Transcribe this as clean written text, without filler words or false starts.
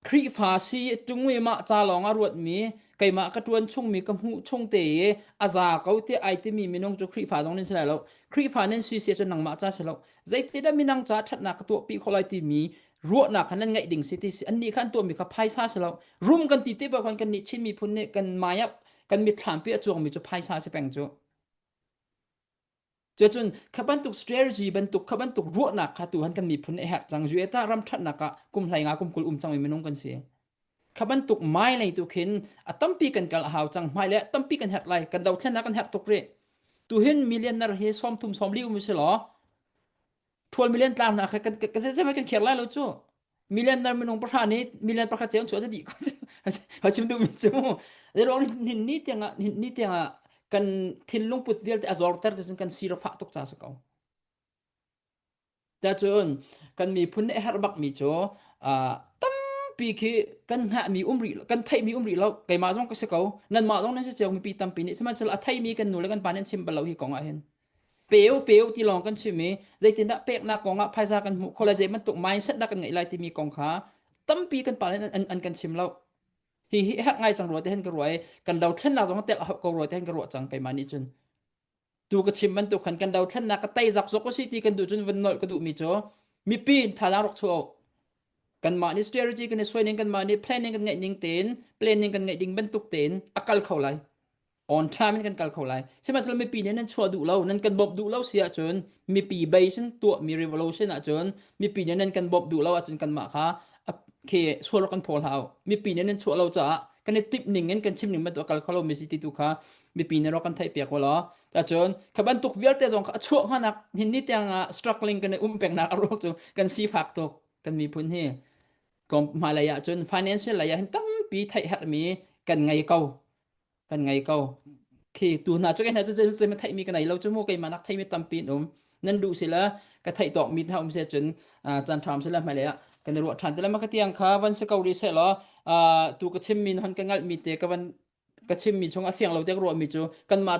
Khrihfa si ṭung i mah ca lawng a ruatmi, keimah ka ṭuan chungmi ka hmuh chung te i a za ko tiah ai timi minung cu Khrihfa zong nan si lai lo. Khrihfa nan si si ahcun nangmah ca si lo. Zeitindah minang ca ṭhatnak ka tuahpi khawh lai timi ruahnak kha nan ngeih ding si ti si. Annih kha an tuahmi kha phaisa si lo. Rum kan ti te bak khan kannih Chin miphun nih kan mai ah kan mitthlampi a cuangmi cu phaisa si peng cu. Cuacun kha bantuk strategy bantuk kha bantuk ruahnak kha tuhan kan miphun nih a herh cang. US ah ram ṭhatnak ah kum hlei nga kum 20 um cangmi minung kan si. Kha bantuk mai lei tu khin a tampi kan kal a hau cang. Hmailei ah tampi kan herh lai. Kan dothlennak kan herh tuk rih. Tuhin millionaire hi 30 40 um si law thual million tlang hna kha kan kan kan kan kher lai lo cu. Millionaire minung pahra nih million pakhat cio chuah dih ko cu. Ha chim duhmi cu mu. Ruang hin ni tiangah hin ni tiangah kan thinlung put vialte a zorter cun kan sir a fah tuk ca si ko. Cun kan miphun nih a herh bakmi cu tampi khi kan hngahmi um rih kan theihmi um rih lo. Keimah zong ka si ko. Nanmah zong nan si cio mipi tampi nih sihmanhsehlaw a theimi kan nu le kan pa nih an chim bal lo hi kong ah hin. Peu peu ti lawng kan chim i zeitindah peknak kong ah phaisa kan hmuh khawh lai zei bantuk mindset dah kan ngeih lai timi kong kha tampi kan pa nih an, an kan chim lo. Hi hi herh ngai cang rua te hin ka ruah i kan dothlennak zong tel a hauh ko rua te hin ka ruah cang keimah nih cun. Tu ka chim bantuk khan kan dothlennak ka tei zakzok a si ti kan duh cun van nolh ka duhmi cu mipi thazaang rak chuah kanmah nih strategy kan i suai ning kanmah nih planning kan ngeih ning tein planning kan ngeih ding bantuk tein a kal kho lai on time in kan kal kho lai sihmanhsehlaw mipi nih nan chuah duh lo nan kan bawmh duh lo si ahcun mipi base in tuahmi revolution ahcun mipi nih nan kan bawmh duh lo ahcun kanmah kha khi sual kan phaw hlah mipi nih nan chuah lo caah kan i timh ning in kan chim ning bantuk a kal kho lo mi si ti tu kha mipi nih rak kan theih piak law cun kha bantuk vialte zong kha a chuah hngak hin ni tiang ah struggling kan i um pengnak a ruang cu kan sifak tuk kan miphun hi tlawm hmailei ah cun financial lei ah hin tampi theih herhmi kan ngei ko kan ngei ko khi tu hna cu hna cu zei theihmi ka nei lo cu mu keimah nak theimi tampi an um nan duh sila ka theih tawk mi hna um se cun caan ṭha um sila hmailei ah kan i ruah ṭhan te la ma ka tiang kha van si ko rih seh law tu ka chimmi hon ka ngalhmi te ka van ka chimmi chung a fiang lo te ka ruahmi cu kanmah.